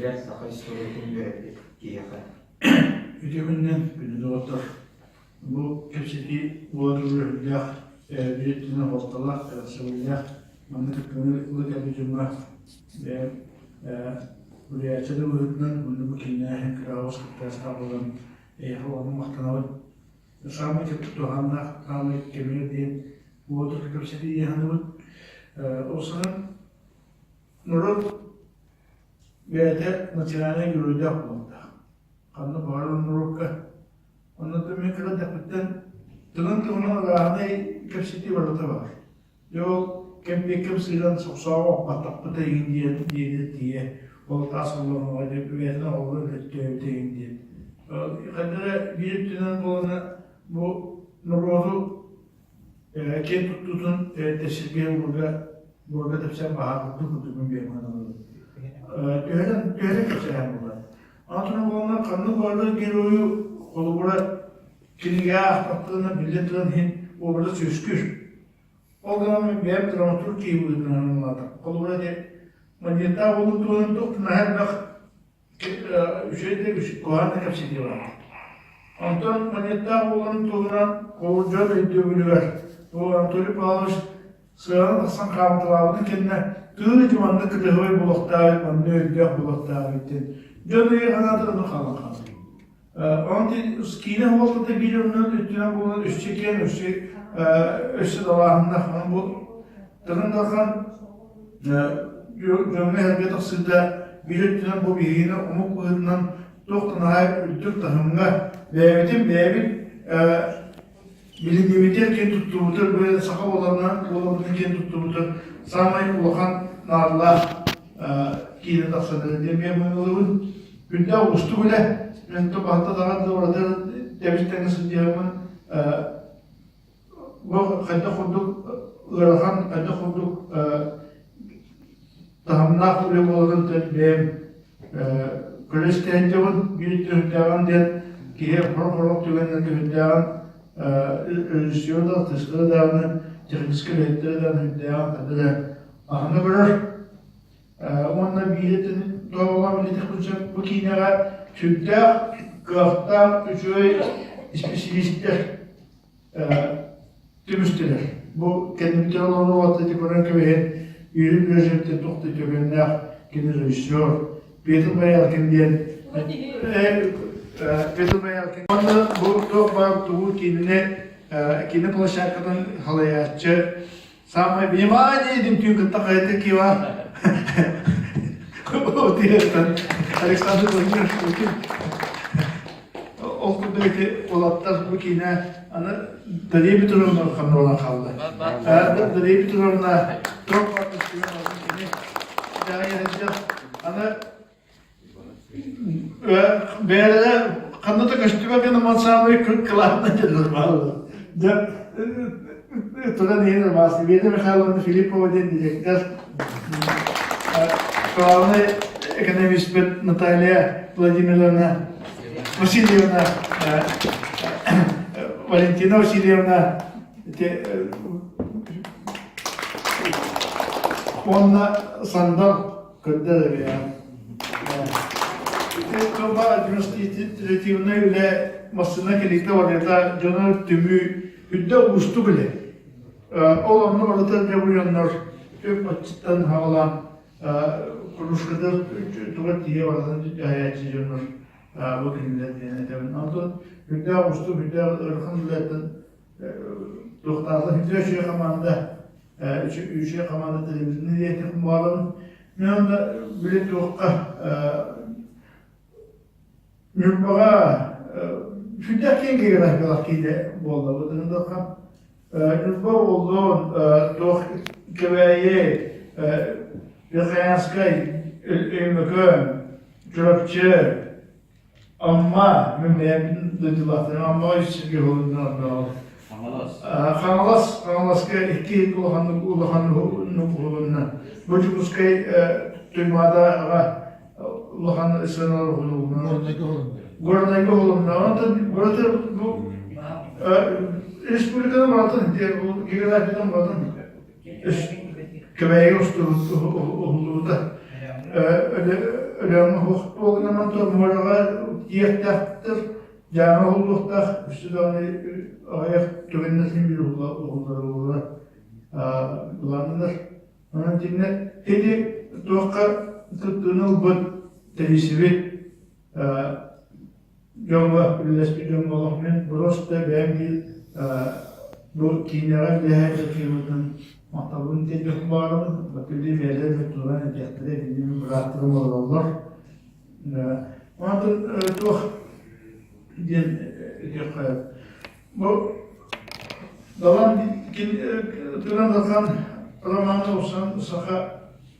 билэр саха историятын үөрэппит киһиэхэ. Үтүө күнүнэн, күндү доҕоттор! Бу кэпсэтии буола турар үрдээх, биир өттүнэн суолталаах, кэрэхсэбиллээх. Манна кыттыыны ыла кэлбит дьоҥҥо бэйэм суруйааччы да быһыытынан уонна бу киинэ кыраҕас кыттыгастаах буолан эйиэхэ улаханнык махтанабын. Саамай туһааннаах, саамай кэмигэр диэн буола турар кэпсэтии дии саныыбын. Ол саҕан норуот бэйэтэ национальнай геройдаах буолуохтаах. Ханна баҕарар норуокка. Онно мин кыра эрдэхпиттэн тылын туһунан арааһынай кэпсэтии барыта баар. Дьэ ол кэмпиэккэм сыыран сохсооҕо баттаппыта игин диэн диэни тиийэ ол таас оллооҥҥо дьэ бэйэтин оҕолоро өлөттөөбүтэ игин диэн. Ханна эрэ биир өттүнэн буолана бу норуоту киэн туттуутун тэпсиргэ уурга буорга тэпсэн баһаарбытын курдук мин бэйэм саныыбын. Төһөнөн төһөнөн кэпсээн буолар. Антон буолла ханнык баҕарар геройу холобура кинигэ аахпаттарына биллэн туран иһин образ үөскүүр. Ол гынан мин бэйэм драматург киһи быһыытынан ылынатым. Холобура ити Манньыаттаах уолун туһунан туох да наһаа элбэх үчүгэй да куһаҕан да кэпсэтии баар. Онтон Манньыаттаах уолун туһунан дьон өйдөбүлүгэр бу Анатолий Павлович сыана тахсан хаамыталаабытын кэннэ тыы ити маннык кыраһыабай буолуохтаах манна өйдөөх буолуохтаах эбит диэн дьон өйө санаата ону хаалан хаалар. Онон киинэ суолтата биир өҥнөн өттүнэн буолан өссө киэҥ, өссө өссө далааһыннаах. Онон бу Тыгын Дархан дьоҥҥо-сэргэ тахсыыта биир өттүнэн бу биһигини омук быһыытынан туох да наһаа үрдүк таһымҥа бэйэбитин бэйэбит Билиҥҥибитигэр киэн туттубутугар бу саха буоларынан буоларбытын киэн туттубутугар саамай улахан наадалаах киинэ тахсан эрэр диэн бэйэм ылабын. Күндээх уустук үлэ. Мен то баһта даҕаны да ураты тэбис-тэҥҥэ сылдьыһаммын бу хайдах курдук ыарахан, хайдах курдук таһымнаах үлэ буоларын бэйэм көрө истээччибин биир түһүктээҕин диэн киһи сорох-сорох түгэннэргэ сүрдээҕин режиссер да артыыстара даҕаны техническэй үлэһиттэрэ даҕаны сүрдээҕин ханна да аһына көрөр уонна биир тоҕоҕо билитэхпин сөп бу киинэҕэ сүрдээх кыахтаах үчүгэй исписэлиистэр түмүстүлэр. Бу кэннибитин олоруу ити көрөн кэбиһин Юрий Брежневтэн туох да үтүгэннээх кини режиссер Петр Бояркин диэн Петр Бояркин уонна бу туох баар тугу кинини кини площадкатын халайааччы Самое внимание дим түүн кытта хайата кива Александр Владимирович Путин ол курдук ити уолаттар бу киинэ аны Дария Петровна ханна хаалла. Дария Петровна туох кини аны Бэйэлэрэ ханна да көстүбэт гына саамай кылаанна дьоннор бааллар. Дьэ, туран иһин ырбаас Вера Михайловна Филиппова диэн директор, главный экономист Наталья Владимировна Васильевна, Валентина Васильевна уонна Сандал Көрдөр эбээ. Тылба административнай үлэ массыына кэлиитэ барыта дьону түмүү үрдэ уустук үлэ. Ол онно барыта дьабыйаннар үп аччыттан хаалан кружкада туга тиийэ барытын дьаһайааччы дьоннор бу кинилэр диэн этэбин. Онтон үрдээх уустук, үрдээх ыарахан үлэттэн туохтаахтан үтүө үчүгэй хамаанда үчүгэй хамаанда телевизорный диэтих буолабын. Мен онно били туохха Ньурбаҕа сүрдээх киэҥ географиялаах киинэ буолла бу тыһындахха. Ньурба буоллун, туох Кэбээйи, Верхоянскай, Өймөкөөн, Чурапчы, Амма, мин бэйэм дойдулаахтарым Аммаҕа үс сиргэ уһулунна Хаҥалас. Хаҥалас, Хаҥаласка икки улахан улахан уһулунна. Бу Дьокуускай Туймаадаҕа улахан сыаналар уһулунна. Горнайга уһулунна. Горнайга уһулунна. Онтон барыта бу республиканы барытын, географиятын барытын Кэбээйи устубут уһуллубута. Өлөөҥҥө суох туол муораҕа тиийиэхтээхтэр, дьааҥы уһуллуохтаах, өссө даҕаны аҕыйах түгэннэр син биир уһуллар былааннанар. Онон итиннэ ити туохха кыттыыны ылбыт тэрийсибит дьоҥҥо үлэлэспит дьоҥҥо олох мин просто бэйэм биир бу киинэҕэ үлэлэһэ киһибитин махталбын тиэрдиэхпин баҕарабын. Били бэйэлэрин туһунан этиэхтэрэ, итинни бырааттарым олороллор. Онтон туох диэн этиэххэ бу Далан Тыгын Дархан романы устан саха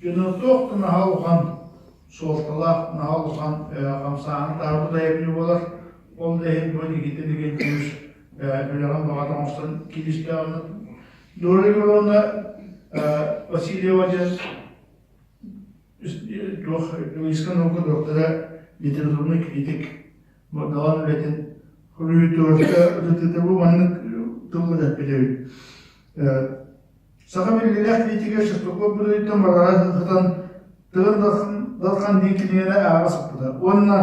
дьоно туох да наһаа улахан суолталаах наһаа улахан хамсааһын таһаарбыт айымньы буолар. Ол да иһин бу Никита Никитич үлэҕин баҕата оҥостон кииристэҕинэ Дора Егоровна Васильева диэн туох лингвистика наука доктора, литературный критик бу Далан үлэтин суруйуутугар ырытыыта бу маннык тыллар эппит эбит. Саха биллиилээх критигэ Шестаков Бырыйтан барара сытан Тыгын Дархан диэн кинигэни ааҕа сыппыта уонна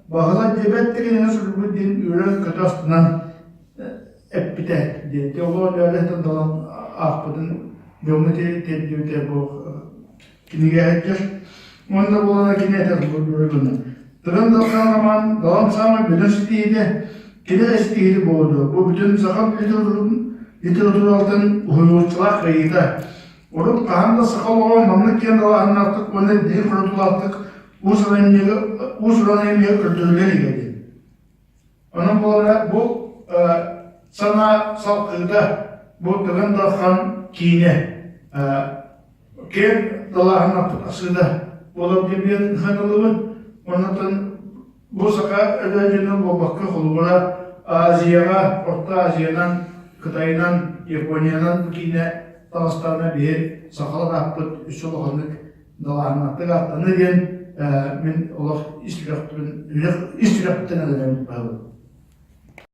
Баһылай диэбэт кинигэни суруйбут диэн үөрэн-көтө астынан эппитэ диэн. Дьэ ол Лөөлөһүтэн далан аахпытын дьоҥҥо тиэрдибитэ бу кинигэ сылдьар. Уонна буолана кини этэр гына. Тыгын Дархан роман Далан саамай бөдөҥ ситиһиитэ кини эрэ ситиһиитэ буолуо. Бу бүтүн саха литературатын уһуйууччулаах кыайыыта. Урут хаһан да саха олоҕо маннык киэҥ далааһыннаахтык уонна дириҥ хорутуулаахтык уус-уран айымньыга көрдөрүллэ илигэ диэн. Онон буолара бу санаа салгыыта бу Тыгын Дархан киинэ киэҥ далааһыннаахтык асыыда буолар диэн сыаналыыбын. Оннуттан бу саха өлөөдьүнэн буолбакка холобура Азияҕа, Орто Азиянан, Кытайынан, Япониянан бу киинэ таҕыстаҕына биһи сахалар ааппыт үс улаханнык далааһыннаахтык ааттанна диэн мин олох ис сүрэхпиттэн ис сүрэхпиттэн эрэнэбин баһылык.